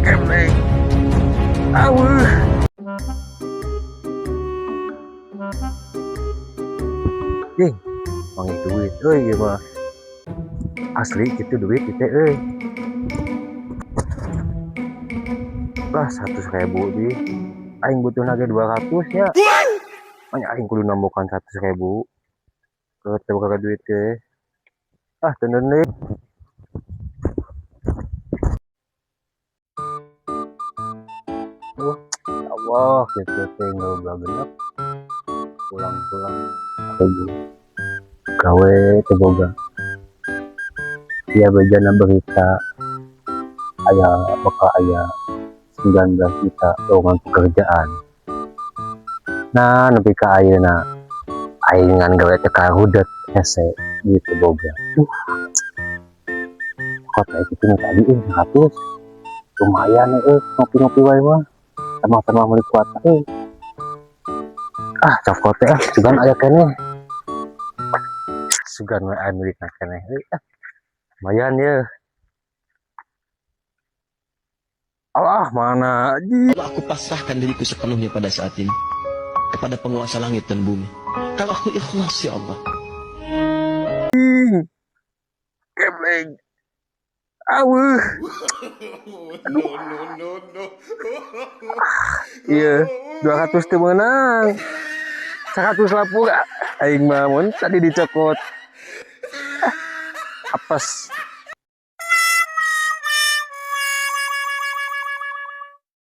Gebleng. Aweuh. Ih, manggih duit euy ieu mah. Asli kitu duit ieu teh euy. Lah 100.000 di. Aing butuhna ge 200 nya. Manya aing kudu nambokan 100.000. Keut teu boga duit teh. Ah, teu deui. Oh, ya Allah, kitu teh ngobrol genep. Pulang-pulang gawe teu boga. Ieu bejana berita aya bakal aya 19 juta lowongan pekerjaan. Nah, nepi ka ayeuna aing ngan gawe teh karudet hese duit teu boga. Kota itu nu tadi euy 100. Lumayan euy ngopi-ngopi wae mah. Tambah-tambah meuli kuota euy. Ah, cokot teh ah, sugan aya keneh. Sugan we aya milikna keneh euy ah. Lumayan ye. Allah mana di. Aku pasrahkan diriku sepenuhnya pada saat ini kepada penguasa langit dan bumi. Kalau aku ikhlas ya Allah. Gebleng. Aweuh. Aduh. No, no, no. Iya, 200 teu meunang. 100 lapur aing mah mun tadi dicokot. Ah, apes.